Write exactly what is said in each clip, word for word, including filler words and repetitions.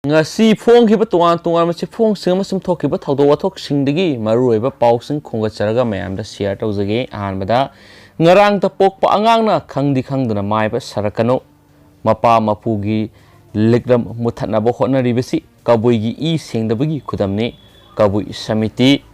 ꯉꯁꯤ ꯐꯣꯡꯈꯤꯕ ꯇꯣꯉꯥꯟ ꯇꯣꯉꯥꯟꯕ ꯆꯦꯐꯣꯡꯁꯤꯡ ꯑꯃꯁꯨꯡ ꯊꯣꯛꯈꯤꯕ ꯊꯧꯗꯣꯛ ꯋꯥꯊꯣꯛꯁꯤꯡꯗꯒꯤ ꯃꯔꯨꯑꯣꯏꯕ ꯄꯥꯎꯁꯤꯡ ꯈꯣꯝꯒꯠꯆꯔꯒ ꯃꯌꯥꯝꯗ ꯁꯤꯌꯔ ꯇꯧꯖꯒꯦ꯫ ꯑꯍꯥꯟꯕꯗ, ꯉꯔꯥꯡꯇ ꯄꯣꯛꯄ ꯑꯉꯥꯡꯅ ꯈꯪꯗꯤ ꯈꯪꯗꯅ ꯃꯥꯏꯕ ꯁꯥꯔꯛꯀꯅꯨ꯫ ꯃꯄꯥ ꯃꯄꯨꯒꯤ ꯂꯤꯛꯂꯝ ꯃꯨꯊꯠꯅꯕ ꯍꯣꯠꯅꯔꯤꯕꯁꯤ ꯀꯕꯨꯏꯒꯤ ꯏ ꯁꯦꯡꯗꯕꯒꯤ ꯈꯨꯗꯝꯅꯤ꯫ ꯀꯕꯨꯏ ꯁꯃꯤꯇꯤ꯫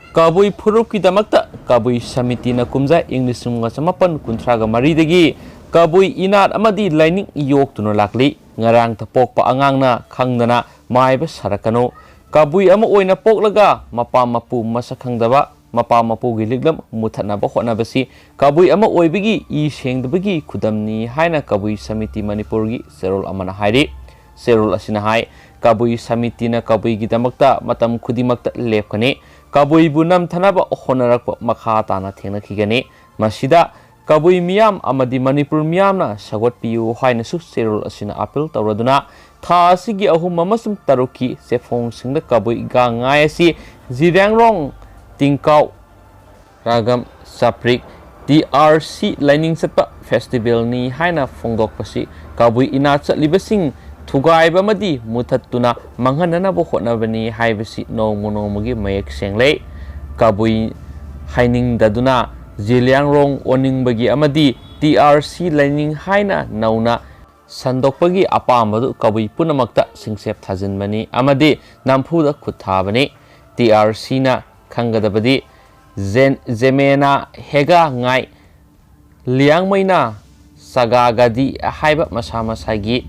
ꯀꯕꯨꯏ ꯐꯨꯔꯨꯞꯀꯤꯗꯃꯛꯇ ꯀꯕꯨꯏ ꯁꯃꯤꯇꯤꯅ ꯀꯨꯝꯖꯥ ꯏꯪ ꯂꯤꯁꯤꯡ ꯑꯃꯒ ꯆꯃꯥꯄꯟ ꯀꯨꯟꯊ꯭ꯔꯥꯒ ꯃꯔꯤꯗꯒꯤ ꯀꯕꯨꯏ ꯏꯅꯥꯠ ꯑꯃꯗꯤ ꯂꯥꯏꯅꯤꯡ ꯌꯣꯛꯇꯨꯅ ꯂꯥꯛꯂꯤ꯫ ꯉꯔꯥꯡꯇ ꯄꯣꯛꯄ ꯑꯉꯥꯡꯅ ꯈꯪꯗꯅ ꯃꯥꯏꯕ ꯁꯥꯔꯛꯀꯅꯨ꯫ ꯀꯕꯨꯏ ꯑꯃ ꯑꯣꯏꯅ ꯄꯣꯛꯂꯒ ꯃꯄꯥ ꯃꯄꯨ ꯃꯁꯛ ꯈꯪꯗꯕ, ꯃꯄꯥ ꯃꯄꯨꯒꯤ ꯂꯤꯛꯂꯝ ꯃꯨꯊꯠꯅꯕ ꯍꯣꯠꯅꯕꯁꯤ ꯀꯕꯨꯏ ꯑꯃ ꯑꯣꯏꯕꯒꯤ ꯏ ꯁꯦꯡꯗꯕꯒꯤ ꯈꯨꯗꯝꯅꯤ ꯍꯥꯏꯅ ꯀꯕꯨꯏ ꯁꯃꯤꯇꯤ ꯃꯅꯤꯄꯨꯔꯒꯤ ꯆꯦꯔꯣꯜ ꯑꯃꯅ ꯍꯥꯏꯔꯤ꯫ ꯆꯦꯔꯣꯜ ꯑꯁꯤꯅ ꯍꯥꯏ, ꯀꯕꯨꯏ ꯁꯃꯤꯇꯤꯅ ꯀꯕꯨꯏꯒꯤꯗꯃꯛꯇ ꯃꯇꯝ ꯈꯨꯗꯤꯡꯃꯛꯇ ꯂꯦꯞꯀꯅꯤ꯫ ꯀꯕꯨꯏꯕꯨ ꯅꯝꯊꯅꯕ ꯍꯣꯠꯅꯔꯛꯄ ꯃꯈꯥ ꯇꯥꯅ ꯊꯦꯡꯅꯈꯤꯒꯅꯤ꯫ ꯃꯁꯤꯗ ꯀꯕꯨꯏ ꯃꯤꯌꯥꯝ ꯑꯃꯗꯤ ꯃꯅꯤꯄꯨꯔ ꯃꯤꯌꯥꯝꯅ ꯁꯧꯒꯠꯄꯤꯌꯨ ꯍꯥꯏꯅꯁꯨ ꯆꯦꯔꯣꯜ ꯑꯁꯤꯅ ꯑꯥꯄꯤꯜ ꯇꯧꯔꯗꯨꯅ, ꯊꯥ ꯑꯁꯤꯒꯤ ꯑꯍꯨꯝ ꯑꯃꯁꯨꯡ ꯇꯔꯨꯛꯀꯤ ꯆꯦꯐꯣꯡꯁꯤꯡꯗ ꯀꯕꯨꯏ ꯒꯥꯡ ꯉꯥꯏ ꯑꯁꯤ ꯖꯤꯔꯤꯌꯥꯡꯔꯣꯡ ꯇꯤꯡꯀꯥꯎ ꯔꯥꯒꯝ ꯆꯥꯄ꯭ꯔꯤꯛ ꯇꯤ ꯑꯥꯔ ꯁꯤ ꯂꯥꯏꯅꯤꯡ ꯆꯠꯄ ꯐꯦꯁꯇꯤꯚꯦꯜꯅꯤ ꯍꯥꯏꯅ ꯐꯣꯡꯗꯣꯛꯄꯁꯤ ꯀꯕꯨꯏ ꯏꯅꯥꯠ ꯆꯠꯂꯤꯕꯁꯤꯡ ꯊꯨꯒꯥꯏꯕ ꯑꯃꯗꯤ ꯃꯨꯊꯠꯇꯨꯅ ꯃꯥꯡꯍꯟꯅꯅꯕ ꯍꯣꯠꯅꯕꯅꯤ ꯍꯥꯏꯕꯁꯤ ꯅꯣꯡꯃ ꯅꯣꯡꯃꯒꯤ ꯃꯌꯦꯛ ꯁꯦꯡꯂꯦ꯫ ꯀꯕꯨꯏ ꯍꯥꯏꯅꯤꯡꯗꯗꯨꯅ ꯖꯤꯂꯤꯌꯥꯡꯔꯣꯡ ꯑꯣꯟꯅꯤꯡꯕꯒꯤ ꯑꯃꯗꯤ ꯇꯤ ꯑꯥꯔ ꯁꯤ ꯂꯥꯏꯅꯤꯡ ꯍꯥꯏꯅ ꯅꯧꯅ ꯁꯟꯗꯣꯛꯄꯒꯤ ꯑꯄꯥꯝꯕꯗꯨ ꯀꯕꯨꯏ ꯄꯨꯝꯅꯃꯛꯇ ꯁꯤꯡꯁꯦꯞ ꯊꯥꯖꯤꯟꯕꯅꯤ ꯑꯃꯗꯤ ꯅꯝꯐꯨꯗ ꯈꯨꯠ ꯊꯥꯕꯅꯤ꯫ ꯇꯤ ꯑꯥꯔ ꯁꯤꯅ ꯈꯪꯒꯗꯕꯗꯤ, ꯖꯦꯟ-, ꯖꯦꯃꯦꯅꯥ ꯍꯦꯒꯥ ꯉꯥꯏ ꯂꯤꯌꯥꯡꯃꯩꯅꯥ ꯆꯥꯒꯥꯒꯥꯗꯤ ꯍꯥꯏꯕ ꯃꯁꯥ ꯃꯁꯥꯒꯤ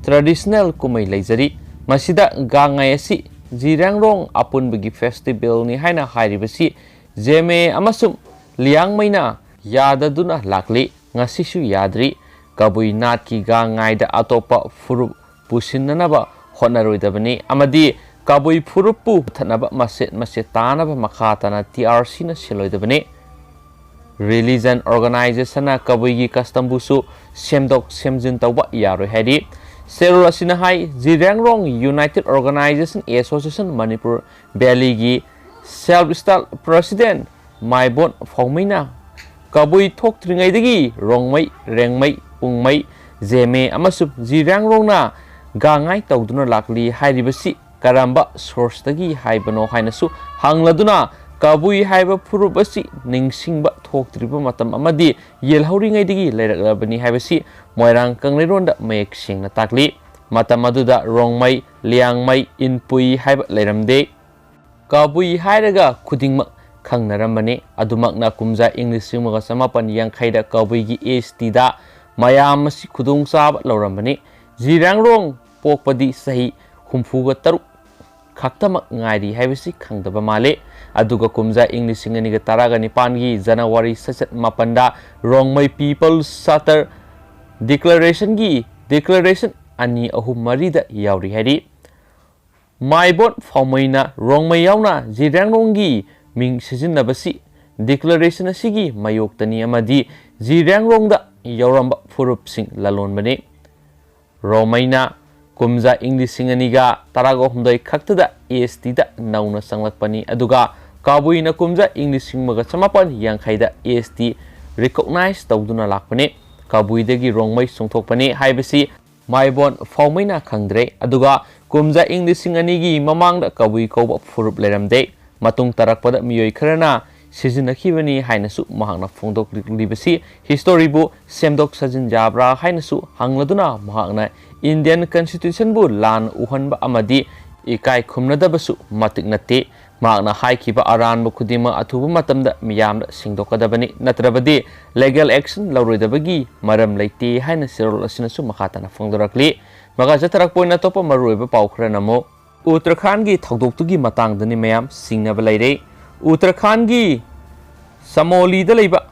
ꯇ꯭ꯔꯦꯗꯤꯁꯅꯦꯜ ꯀꯨꯝꯍꯩ ꯂꯩꯖꯔꯤ꯫ ꯃꯁꯤꯗ ꯒꯥꯡꯉꯥꯏ ꯑꯁꯤ ꯖꯤꯔꯥꯡꯔꯣꯡ ꯑꯄꯨꯟꯕꯒꯤ ꯐꯦꯁꯇꯤꯚꯦꯜꯅꯤ ꯍꯥꯏꯅ ꯍꯥꯏꯔꯤꯕꯁꯤ ꯖꯦꯃꯦ ꯑꯃꯁꯨꯡ ꯂꯤꯌꯥꯡꯃꯩꯅ ꯌꯥꯗꯗꯨꯅ ꯂꯥꯛꯂꯤ꯫ ꯉꯁꯤꯁꯨ ꯌꯥꯗ꯭ꯔꯤ꯫ ꯀꯕꯨꯏ ꯅꯥꯠꯀꯤ ꯒꯥꯡꯉꯥꯏꯗ ꯑꯇꯣꯞꯄ ꯐꯨꯔꯨꯞ ꯄꯨꯁꯤꯟꯅꯅꯕ ꯍꯣꯠꯅꯔꯣꯏꯗꯕꯅꯤ ꯑꯃꯗꯤ ꯀꯕꯨꯏ ꯐꯨꯔꯨꯞꯄꯨ ꯃꯨꯊꯠꯅꯕ ꯃꯆꯦꯠ ꯃꯆꯦꯠ ꯇꯥꯅꯕ ꯃꯈꯥ ꯇꯥꯅ ꯇꯤ ꯑꯥꯔ ꯁꯤꯅ ꯁꯤꯜꯂꯣꯏꯗꯕꯅꯤ꯫ ꯔꯤꯂꯤꯖꯟ ꯑꯣꯔꯒꯅꯥꯏꯖꯦꯁꯟꯅ ꯀꯕꯨꯏꯒꯤ ꯀꯁꯇꯝꯕꯨꯁꯨ ꯁꯦꯝꯗꯣꯛ ꯁꯦꯝꯖꯤꯟ ꯇꯧꯕ ꯌꯥꯔꯣꯏ ꯍꯥꯏꯔꯤ꯫ ꯆꯦꯔꯣꯜ ꯑꯁꯤꯅ ꯍꯥꯏ, Zeliangrong united organisation association Manipur ꯚꯦꯂꯤꯒꯤ ꯁꯦꯜꯐ ꯁ꯭ꯇꯥꯏꯜ ꯄ꯭ꯔꯁꯤꯗꯦꯟ ꯃꯥꯏꯕꯣꯟ ꯐꯥꯎꯃꯩꯅ ꯀꯕꯨꯏ ꯊꯣꯛꯇ꯭ꯔꯤꯉꯩꯗꯒꯤ ꯔꯣꯡꯃꯩ, ꯔꯦꯡꯃꯩ, ꯄꯨꯡꯃꯩ, ꯖꯦꯃꯦ ꯑꯃꯁꯨꯡ ꯖꯤꯔꯥꯡꯔꯣꯡꯅ ꯒꯥꯡꯉꯥꯏ ꯇꯧꯗꯨꯅ ꯂꯥꯛꯂꯤ ꯍꯥꯏꯔꯤꯕꯁꯤ ꯀꯔꯝꯕ source ꯇꯒꯤ ꯍꯥꯏꯕꯅꯣ ꯍꯥꯏꯅꯁꯨ ꯍꯪꯂꯗꯨꯅ, ꯀꯕꯨꯏ ꯍꯥꯏꯕ ꯐꯨꯔꯨꯞ ꯑꯁꯤ ꯅꯤꯡꯁꯤꯡꯕ ꯊꯣꯛꯇ꯭ꯔꯤꯕ ꯃꯇꯝ ꯑꯃꯗꯤ ꯌꯦꯜꯍꯧꯔꯤꯉꯩꯗꯒꯤ ꯂꯩꯔꯛꯂꯕꯅꯤ ꯍꯥꯏꯕꯁꯤ ꯃꯣꯏꯔꯥꯡ ꯀꯪꯂꯩꯔꯣꯟꯗ ꯃꯌꯦꯛ ꯁꯦꯡꯅ ꯇꯥꯛꯂꯤ꯫ ꯃꯇꯝ ꯑꯗꯨꯗ ꯔꯣꯡꯃꯩ, ꯂꯤꯌꯥꯡꯃꯩ, ꯏꯟꯄꯨꯏ ꯍꯥꯏꯕ ꯂꯩꯔꯝꯗꯦ꯫ ꯀꯕꯨꯏ ꯍꯥꯏꯔꯒ ꯈꯨꯗꯤꯡꯃꯛ ꯈꯪꯅꯔꯝꯕꯅꯤ꯫ ꯑꯗꯨꯃꯛꯅ ꯀꯨꯝꯖꯥ ꯏꯪ ꯂꯤꯁꯤꯡ ꯑꯃꯒ ꯆꯃꯥꯄꯟ ꯌꯥꯡꯈꯩꯗ ꯀꯕꯨꯏꯒꯤ S T ꯗ ꯃꯌꯥꯝ ꯑꯁꯤ ꯈꯨꯗꯣꯡꯆꯥꯕ ꯂꯧꯔꯝꯕꯅꯤ꯫ ꯖꯤꯔꯥꯡꯔꯣꯡ ꯄꯣꯛꯄꯗꯤ ꯆꯍꯤ ꯍꯨꯝꯐꯨꯒ ꯇꯔꯨꯛ ꯈꯛꯇꯃꯛ ꯉꯥꯏꯔꯤ ꯍꯥꯏꯕꯁꯤ ꯈꯪꯗꯕ ꯃꯥꯜꯂꯤ꯫ ꯑꯗꯨꯒ ꯀꯨꯝꯖꯥ ꯏꯪ ꯂꯤꯁꯤꯡ ꯑꯅꯤꯒ ꯇꯔꯥꯒ ꯅꯤꯄꯥꯟꯒꯤ ꯖꯅꯋꯥꯔꯤ ꯆꯩꯆꯠ ꯃꯥꯄꯟꯗ ꯔꯣꯡꯃꯩ People's Charter Declaration ꯒꯤ declaration ꯑꯅꯤ ꯑꯍꯨꯝ ꯃꯔꯤꯗ ꯌꯥꯎꯔꯤ ꯍꯥꯏꯔꯤ꯫ ꯃꯥꯏꯕꯣꯟ ꯐꯥꯎꯃꯩꯅ ꯔꯣꯡꯃꯩ ꯌꯥꯎꯅ ꯖꯤꯔꯥꯡꯔꯣꯡꯒꯤ ꯃꯤꯡ ꯁꯤꯖꯤꯟꯅꯕꯁꯤ declaration ꯑꯁꯤꯒꯤ ꯃꯥꯌꯣꯛꯇꯅꯤ ꯑꯃꯗꯤ ꯖꯤꯔꯥꯡꯔꯣꯡꯗ ꯌꯥꯎꯔꯝꯕ ꯐꯨꯔꯨꯞꯁꯤꯡ ꯂꯂꯣꯟꯕꯅꯤ꯫ ꯔꯣꯡꯃꯩꯅ ꯀꯨꯝꯖꯥ ꯏꯪ ꯂꯤꯁꯤꯡ ꯑꯅꯤꯒ ꯇꯔꯥꯒ ꯍꯨꯝꯗꯣꯏ ꯈꯛꯇꯗ S T ꯗ ꯅꯧꯅ ꯆꯪꯂꯛꯄꯅꯤ, ꯑꯗꯨꯒ ꯀꯕꯨꯏꯅ ꯀꯨꯝꯖꯥ ꯏꯪ ꯂꯤꯁꯤꯡ ꯑꯃꯒ ꯆꯃꯥꯄꯟ ꯌꯥꯡꯈꯩꯗ S T recognize ꯇꯧꯗꯨꯅ ꯂꯥꯛꯄꯅꯤ꯫ ꯀꯕꯨꯏꯗꯒꯤ ꯔꯣꯡꯃꯩ ꯆꯣꯡꯊꯣꯛꯄꯅꯤ ꯍꯥꯏꯕꯁꯤ ꯃꯥꯏꯕꯣꯟ ꯐꯥꯎꯃꯩꯅ ꯈꯪꯗ꯭ꯔꯦ꯫ ꯑꯗꯨꯒ ꯀꯨꯝꯖꯥ ꯏꯪ ꯂꯤꯁꯤꯡ ꯑꯅꯤꯒꯤ ꯃꯃꯥꯡꯗ ꯀꯕꯨꯏ ꯀꯧꯕ ꯐꯨꯔꯨꯞ ꯂꯩꯔꯝꯗꯦ꯫ ꯃꯇꯨꯡ ꯇꯥꯔꯛꯄꯗ ꯃꯤꯑꯣꯏ ꯈꯔꯅ ꯁꯤꯖꯤꯟꯅꯈꯤꯕꯅꯤ ꯍꯥꯏꯅꯁꯨ ꯃꯍꯥꯛꯅ ꯐꯣꯡꯗꯣꯛꯂꯤꯕꯁꯤ history ꯕꯨ ꯁꯦꯝꯗꯣꯛ ꯁꯥꯖꯤꯟ ꯌꯥꯕ꯭ꯔꯥ ꯍꯥꯏꯅꯁꯨ ꯍꯪꯂꯗꯨꯅ, ꯃꯍꯥꯛꯅ Indian Constitution ꯕꯨ ꯂꯥꯟ ꯎꯍꯟꯕ ꯑꯃꯗꯤ ꯏꯀꯥꯏ ꯈꯨꯝꯅꯗꯕꯁꯨ ꯃꯇꯤꯛ ꯅꯠꯇꯦ꯫ ꯃꯍꯥꯛꯅ ꯍꯥꯏꯈꯤꯕ ꯑꯔꯥꯟꯕ ꯈꯨꯗꯤꯡꯃꯛ ꯑꯊꯨꯕ ꯃꯇꯝꯗ ꯃꯤꯌꯥꯝꯗ ꯁꯦꯡꯗꯣꯛꯀꯗꯕꯅꯤ, ꯅꯠꯇ꯭ꯔꯕꯗꯤ legal action ꯂꯧꯔꯣꯏꯗꯕꯒꯤ ꯃꯔꯝ ꯂꯩꯇꯦ ꯍꯥꯏꯅ ꯆꯦꯔꯣꯜ ꯑꯁꯤꯅꯁꯨ ꯃꯈꯥ ꯇꯥꯅ ꯐꯣꯡꯗꯣꯔꯛꯂꯤ꯫ ꯃꯈꯥ ꯆꯠꯊꯔꯛꯄ ꯑꯣꯏꯅ ꯑꯇꯣꯞꯄ ꯃꯔꯨꯑꯣꯏꯕ ꯄꯥꯎ ꯈꯔꯅ ꯑꯃꯨꯛ ꯎꯠꯇꯔꯈꯥꯟꯒꯤ ꯊꯧꯗꯣꯛꯇꯨꯒꯤ ꯃꯇꯥꯡꯗꯅꯤ ꯃꯌꯥꯝ ꯆꯤꯡꯅꯕ ꯂꯩꯔꯦ꯫ ꯎꯠꯇꯔꯈꯥꯟꯒꯤ ꯆꯃꯣꯂꯤꯗ ꯂꯩꯕ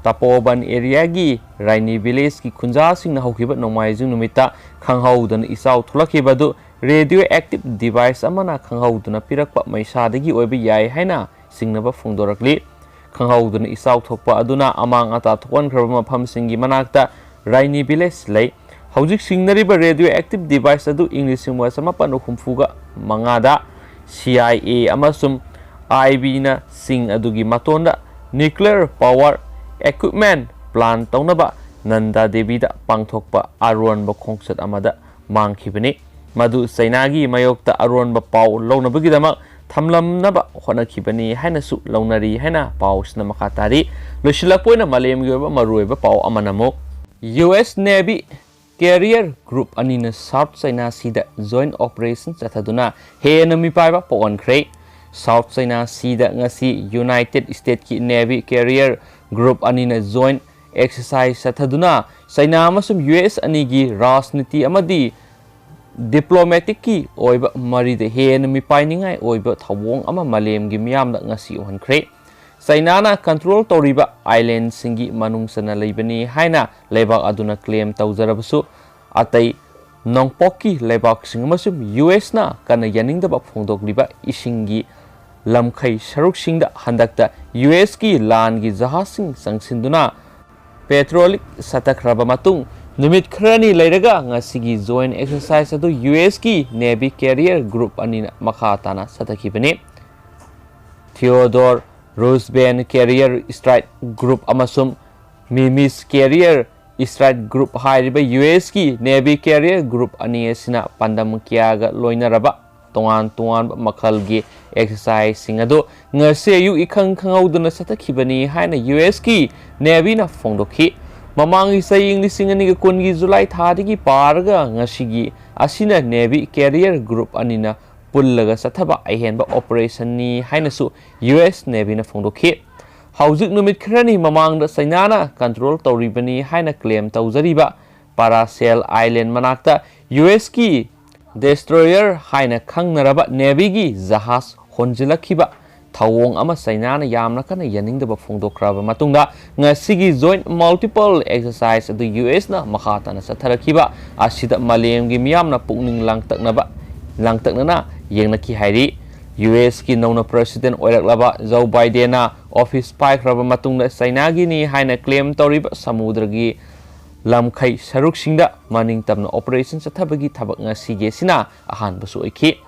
ꯇꯄꯣꯕꯟ area ꯒꯤ ꯔꯥꯏꯅꯤ village ꯀꯤ ꯈꯨꯟꯖꯥꯁꯤꯡꯅ ꯍꯧꯈꯤꯕ ꯅꯣꯡꯃꯥꯏꯖꯤꯡ ꯅꯨꯃꯤꯠꯇ ꯈꯪꯍꯧꯗꯅ ꯏꯆꯥꯎ ꯊꯣꯛꯂꯛꯈꯤꯕ ꯑꯗꯨ radio active device ꯑꯃꯅ ꯈꯪꯍꯧꯗꯅ ꯄꯤꯔꯛꯄ ꯃꯩꯁꯥꯗꯒꯤ ꯑꯣꯏꯕ ꯌꯥꯏ ꯍꯥꯏꯅ ꯆꯤꯡꯅꯕ ꯐꯣꯡꯗꯣꯔꯛꯂꯤ꯫ ꯈꯪꯍꯧꯗꯅ ꯏꯆꯥꯎ ꯊꯣꯛꯄ ꯑꯗꯨꯅ ꯑꯃꯥꯡ ꯑꯇꯥ ꯊꯣꯛꯍꯟꯈ꯭ꯔꯕ ꯃꯐꯝꯁꯤꯡꯒꯤ ꯃꯅꯥꯛꯇ ꯔꯥꯏꯅꯤ village ꯂꯩ꯫ ꯍꯧꯖꯤꯛ ꯆꯤꯡꯅꯔꯤꯕ radio active device ꯑꯗꯨ ꯏꯪ ꯂꯤꯁꯤꯡ ꯑꯃꯒ ꯆꯃꯥꯄꯟ ꯍꯨꯝꯐꯨꯒ ꯃꯉꯥꯗ C I A ꯑꯃꯁꯨꯡ I B ꯅ ꯆꯤꯡ ꯑꯗꯨꯒꯤ ꯃꯇꯣꯟꯗ nuclear power equipment plant ꯇꯧꯅꯕ ꯅꯟꯗꯥ ꯗꯦꯕꯤꯗ ꯄꯥꯡꯊꯣꯛꯄ ꯑꯔꯣꯟꯕ ꯈꯣꯡꯆꯠ ꯑꯃꯗ ꯃꯥꯡꯈꯤꯕꯅꯤ꯫ ꯃꯗꯨ ꯆꯩꯅꯥꯒꯤ ꯃꯥꯌꯣꯛꯇ ꯑꯔꯣꯟꯕ ꯄꯥꯎ ꯂꯧꯅꯕꯒꯤꯗꯃꯛ ꯊꯝꯂꯝꯅꯕ ꯍꯣꯠꯅꯈꯤꯕꯅꯤ ꯍꯥꯏꯅꯁꯨ ꯂꯧꯅꯔꯤ ꯍꯥꯏꯅ ꯄꯥꯎꯁꯤꯅ ꯃꯈꯥ ꯇꯥꯔꯤ꯫ ꯂꯣꯏꯁꯤꯜꯂꯛꯄ ꯑꯣꯏꯅ ꯃꯥꯂꯦꯝꯒꯤ ꯑꯣꯏꯕ ꯃꯔꯨꯑꯣꯏꯕ ꯄꯥꯎ ꯑꯃꯅ ꯑꯃꯨꯛ U S Navy carrier group ꯑꯅꯤꯅ South China Seaꯗ joint operation ꯆꯠꯊꯗꯨꯅ ꯍꯦꯟꯅ ꯃꯤꯄꯥꯏꯕ ꯄꯣꯛꯍꯟꯈ꯭ꯔꯦ꯫ South China Seaꯗ ꯉꯁꯤ United Statesꯀꯤ Navy carrier group ꯑꯅꯤꯅ joint exercise ꯆꯠꯊꯗꯨꯅ ꯆꯩꯅꯥ ꯑꯃꯁꯨꯡ ꯌꯨ ꯑꯦꯁ ꯑꯅꯤꯒꯤ ꯔꯥꯖꯅꯤꯇꯤ ꯑꯃꯗꯤ diplomaticꯀꯤ ꯑꯣꯏꯕ ꯃꯔꯤꯗ ꯍꯦꯟꯅ ꯃꯤꯄꯥꯏꯅꯤꯡꯉꯥꯏ ꯑꯣꯏꯕ ꯊꯧꯑꯣꯡ ꯑꯃ ꯃꯥꯂꯦꯝꯒꯤ ꯃꯤꯌꯥꯝꯗ ꯉꯁꯤ ꯎꯍꯟꯈ꯭ꯔꯦ꯫ ꯆꯩꯅꯥꯅ control ꯇꯧꯔꯤꯕ islandꯁꯤꯡꯒꯤ ꯃꯅꯨꯡ ꯆꯟꯅ ꯂꯩꯕꯅꯤ ꯍꯥꯏꯅ ꯂꯩꯕꯥꯛ ꯑꯗꯨꯅ claim ꯇꯧꯖꯔꯕꯁꯨ, ꯑꯇꯩ ꯅꯣꯡꯄꯣꯛꯀꯤ ꯂꯩꯕꯥꯛꯁꯤꯡ ꯑꯃꯁꯨꯡ ꯌꯨ ꯑꯦꯁꯅ ꯀꯟꯅ ꯌꯥꯅꯤꯡꯗꯕ ꯐꯣꯡꯗꯣꯛꯂꯤꯕ ꯏꯁꯤꯡꯒꯤ ꯂꯝꯈꯩ ꯁꯔꯨꯛꯁꯤꯡꯗ ꯍꯟꯗꯛꯇ ꯌꯨ ꯑꯦꯁꯀꯤ ꯂꯥꯟꯒꯤ ꯖꯍꯥꯖꯁꯤꯡ ꯆꯪꯁꯤꯟꯗꯨꯅ petrolꯂꯤꯛ ꯆꯠꯊꯈ꯭ꯔꯕ ꯃꯇꯨꯡ, ꯅꯨꯃꯤꯠ ꯈꯔꯅꯤ ꯂꯩꯔꯒ ꯉꯁꯤꯒꯤ joint exercise ꯑꯗꯨ ꯌꯨ ꯑꯦꯁꯀꯤ Navy carrier group ꯑꯅꯤꯅ ꯃꯈꯥ ꯇꯥꯅ ꯆꯠꯊꯈꯤꯕꯅꯤ꯫ Theodore Roosevelt carrier strike group ꯑꯃꯁꯨꯡ Nimitz carrier strike group ꯍꯥꯏꯔꯤꯕ ꯌꯨ ꯑꯦꯁꯀꯤ Navy carrier group ꯑꯅꯤ ꯑꯁꯤꯅ ꯄꯥꯟꯗꯝ ꯀꯌꯥꯒ ꯂꯣꯏꯅꯔꯕ ꯇꯣꯉꯥꯟ ꯇꯣꯉꯥꯟꯕ ꯃꯈꯜꯒꯤ exerciseꯁꯤꯡ ꯑꯗꯨ ꯉꯁꯤ ꯑꯌꯨꯛ ꯏꯈꯪ ꯈꯪꯍꯧꯗꯅ ꯆꯠꯊꯈꯤꯕꯅꯤ ꯍꯥꯏꯅ ꯌꯨ ꯑꯦꯁꯀꯤ Navyꯅ ꯐꯣꯡꯗꯣꯛꯈꯤ꯫ ꯃꯃꯥꯡꯒꯤ ꯆꯍꯤ ꯂꯤꯁꯤꯡ ꯑꯅꯤꯒ ꯀꯨꯟꯒꯤ July ꯊꯥꯗꯒꯤ ꯄꯥꯔꯒ ꯉꯁꯤꯒꯤ ꯑꯁꯤꯅ Navy carrier group ꯑꯅꯤꯅ ꯄꯨꯜꯂꯒ ꯆꯠꯊꯕ ꯑꯍꯦꯟꯕ operationꯅꯤ ꯍꯥꯏꯅꯁꯨ ꯌꯨ ꯑꯦꯁ Navyꯅ ꯐꯣꯡꯗꯣꯛꯈꯤ꯫ ꯍꯧꯖꯤꯛ ꯅꯨꯃꯤꯠ ꯈꯔꯅꯤ ꯃꯃꯥꯡꯗ ꯆꯩꯅꯥꯅ control ꯇꯧꯔꯤꯕꯅꯤ ꯍꯥꯏꯅ claim ꯇꯧꯖꯔꯤꯕ Paracel Island ꯃꯅꯥꯛꯇ ꯌꯨ ꯑꯦꯁꯀꯤ destroyer ꯍꯥꯏꯅ ꯈꯪꯅꯔꯕ Navyꯒꯤ ꯖꯍꯥꯖ ꯍꯣꯟꯖꯤꯜꯂꯛꯈꯤꯕ ꯊꯧꯑꯣꯡ ꯑꯃ ꯆꯩꯅꯥꯅ ꯌꯥꯝꯅ ꯀꯟꯅ ꯌꯥꯅꯤꯡꯗꯕ ꯐꯣꯡꯗꯣꯛꯈ꯭ꯔꯕ ꯃꯇꯨꯡꯗ, ꯉꯁꯤꯒꯤ joint multiple exercise ꯑꯗꯨ ꯌꯨ ꯑꯦꯁꯅ ꯃꯈꯥ ꯇꯥꯅ ꯆꯠꯊꯔꯛꯈꯤꯕ ꯑꯁꯤꯗ ꯃꯥꯂꯦꯝꯒꯤ ꯃꯤꯌꯥꯝꯅ ꯄꯨꯛꯅꯤꯡ ꯂꯥꯡꯇꯛꯅꯕ, ꯂꯥꯡꯇꯛꯅꯅ ꯌꯦꯡꯅꯈꯤ ꯍꯥꯏꯔꯤ꯫ ꯌꯨ ꯑꯦꯁꯀꯤ ꯅꯧꯅ president ꯑꯣꯏꯔꯛꯂꯕ ꯖꯣ ꯕꯥꯏꯗꯦꯟꯅ office ꯄꯥꯏꯈ꯭ꯔꯕ ꯃꯇꯨꯡꯗ ꯆꯩꯅꯥꯒꯤꯅꯤ ꯍꯥꯏꯅ claim ꯇꯧꯔꯤꯕ ꯁꯃꯨꯗ꯭ꯔꯒꯤ ꯂꯝꯈꯩ ꯁꯔꯨꯛꯁꯤꯡꯗ ꯃꯅꯤꯡ ꯇꯝꯅ operation ꯆꯠꯊꯕꯒꯤ ꯊꯕꯛ ꯉꯁꯤꯒꯤ ꯑꯁꯤꯅ ꯑꯍꯥꯟꯕꯁꯨ ꯑꯣꯏꯈꯤ꯫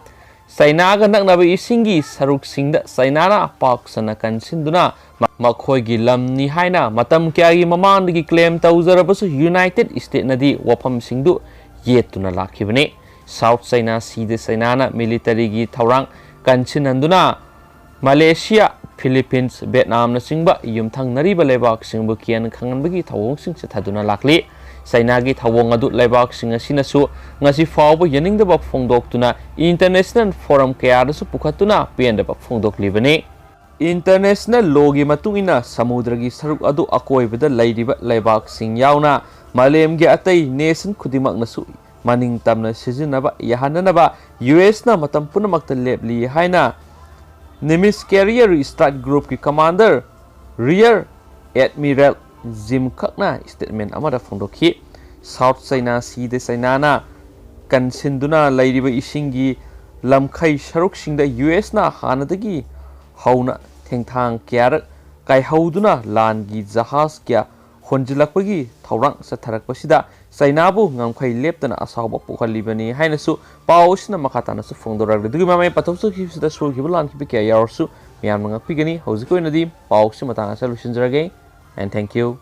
ꯆꯩꯅꯥꯒ ꯅꯛꯅꯕ ꯏꯁꯤꯡꯒꯤ ꯁꯔꯨꯛꯁꯤꯡꯗ ꯆꯩꯅꯥꯅ ꯄꯥꯛ ꯁꯟꯅ ꯀꯟꯁꯤꯟꯗꯨꯅ ꯃ-, ꯃꯈꯣꯏꯒꯤ ꯂꯝꯅꯤ ꯍꯥꯏꯅ ꯃꯇꯝ ꯀꯌꯥꯒꯤ ꯃꯃꯥꯡꯗꯒꯤ claim ꯇꯧꯖꯔꯕꯁꯨ, United Statesꯅꯗꯤ ꯋꯥꯐꯝꯁꯤꯡꯗꯨ ꯌꯦꯠꯇꯨꯅ ꯂꯥꯛꯈꯤꯕꯅꯤ꯫ ꯁꯥꯎꯠ ꯆꯥꯏꯅꯥ ꯁꯤꯗ ꯆꯥꯏꯅꯥꯅ ꯃꯤꯂꯤꯇꯔꯤꯒꯤ ꯊꯧꯔꯥꯡ ꯀꯟꯁꯤꯟꯍꯟꯗꯨꯅ ꯃꯂꯦꯁꯤꯌꯥ, ꯐꯤꯂꯤꯄꯤꯟꯁ, ꯚꯦꯠꯅꯥꯝꯅꯆꯤꯡꯕ ꯌꯨꯝꯊꯪꯅꯔꯤꯕ ꯂꯩꯕꯥꯛꯁꯤꯡꯕꯨ ꯀꯤꯍꯟ ꯈꯪꯍꯟꯕꯒꯤ ꯊꯧꯑꯣꯡꯁꯤꯡ ꯆꯠꯊꯗꯨꯅ ꯂꯥꯛꯂꯤ꯫ ꯆꯥꯏꯅꯥꯒꯤ ꯊꯧꯑꯣꯡ ꯑꯗꯨ ꯂꯩꯕꯥꯛꯁꯤꯡ ꯑꯁꯤꯅꯁꯨ ꯉꯁꯤ ꯐꯥꯎꯕ ꯌꯥꯅꯤꯡꯗꯕ ꯐꯣꯡꯗꯣꯛꯇꯨꯅ ꯏꯟꯇꯔꯅꯦꯁꯅꯦꯜ ꯐꯣꯔꯝ ꯀꯌꯥꯗꯁꯨ ꯄꯨꯈꯠꯇꯨꯅ ꯄꯦꯟꯗꯕ ꯐꯣꯡꯗꯣꯛꯂꯤꯕꯅꯤ꯫ ꯏꯟꯇꯔꯅꯦꯁꯅꯦꯜ ꯂꯣꯒꯤ ꯃꯇꯨꯡ ꯏꯟꯅ ꯁꯃꯨꯗ꯭ꯔꯒꯤ ꯁꯔꯨꯛ ꯑꯗꯨ ꯑꯀꯣꯏꯕꯗ ꯂꯩꯔꯤꯕ ꯂꯩꯕꯥꯛꯁꯤꯡ ꯌꯥꯎꯅ ꯃꯥꯂꯦꯝꯒꯤ ꯑꯇꯩ ꯅꯦꯁꯟ ꯈꯨꯗꯤꯡꯃꯛꯅꯁꯨ ꯃꯅꯤꯡ ꯇꯝꯅ ꯁꯤꯖꯤꯟꯅꯕ ꯌꯥꯍꯟꯅꯅꯕ ꯌꯨ ꯑꯦꯁꯅ ꯃꯇꯝ ꯄꯨꯝꯅꯃꯛꯇ ꯂꯦꯞꯂꯤ ꯍꯥꯏꯅ ꯅꯤꯃꯤꯁ ꯀꯦꯔꯤꯌꯔ ꯁ꯭ꯇ꯭ꯔꯥꯏꯛ ꯒ꯭ꯔꯨꯞꯀꯤ ꯀꯃꯥꯟꯗꯔ ꯔꯤꯌꯔ ꯑꯦꯗꯃꯤꯔꯦꯜ ꯖꯤꯝ ꯀꯛꯅ ꯁ꯭ꯇꯦꯠꯃꯦꯟ ꯑꯃꯗ ꯐꯣꯡꯗꯣꯛꯈꯤ꯫ ꯁꯥꯎꯠ ꯆꯥꯏꯅꯥ ꯁꯤꯗ ꯆꯥꯏꯅꯥꯅ ꯀꯟꯁꯤꯟꯗꯨꯅ ꯂꯩꯔꯤꯕ ꯏꯁꯤꯡꯒꯤ ꯂꯝꯈꯩ ꯁꯔꯨꯛꯁꯤꯡꯗ ꯌꯨ ꯑꯦꯁꯅ ꯍꯥꯟꯅꯗꯒꯤ ꯍꯧꯅ ꯊꯦꯡꯊꯥꯡ ꯀꯌꯥꯔꯛ ꯀꯥꯏꯍꯧꯗꯨꯅ ꯂꯥꯟꯒꯤ ꯖꯍꯥꯖ ꯀꯌꯥ ꯍꯣꯟꯖꯤꯜꯂꯛꯄꯒꯤ ꯊꯧꯔꯥꯡ ꯆꯠꯊꯔꯛꯄꯁꯤꯗ ꯆꯥꯏꯅꯥꯕꯨ ꯉꯝꯈꯩ ꯂꯦꯞꯇꯅ ꯑꯁꯥꯎꯕ ꯄꯣꯛꯍꯜꯂꯤꯕꯅꯤ ꯍꯥꯏꯅꯁꯨ ꯄꯥꯎ ꯑꯁꯤꯅ ꯃꯈꯥ ꯇꯥꯅꯁꯨ ꯐꯣꯡꯗꯣꯔꯛꯂꯤ꯫ ꯑꯗꯨꯒꯤ ꯃꯃꯥꯡ ꯄꯥꯊꯣꯛꯆꯈꯤꯕꯁꯤꯗ ꯁꯣꯏꯈꯤꯕ ꯂꯥꯟꯈꯤꯕ ꯀꯌꯥ ꯌꯥꯎꯔꯁꯨ ꯃꯌꯥꯝꯅ ꯉꯥꯛꯄꯤꯒꯅꯤ꯫ ꯍꯧꯖꯤꯛꯀꯤ ꯑꯣꯏꯅꯗꯤ ꯄꯥꯎ ꯑꯁꯤ ꯃꯇꯥꯡ ꯑꯁꯤꯗ ꯂꯣꯏꯁꯤꯟꯖꯔꯒꯦ꯫ And thank you.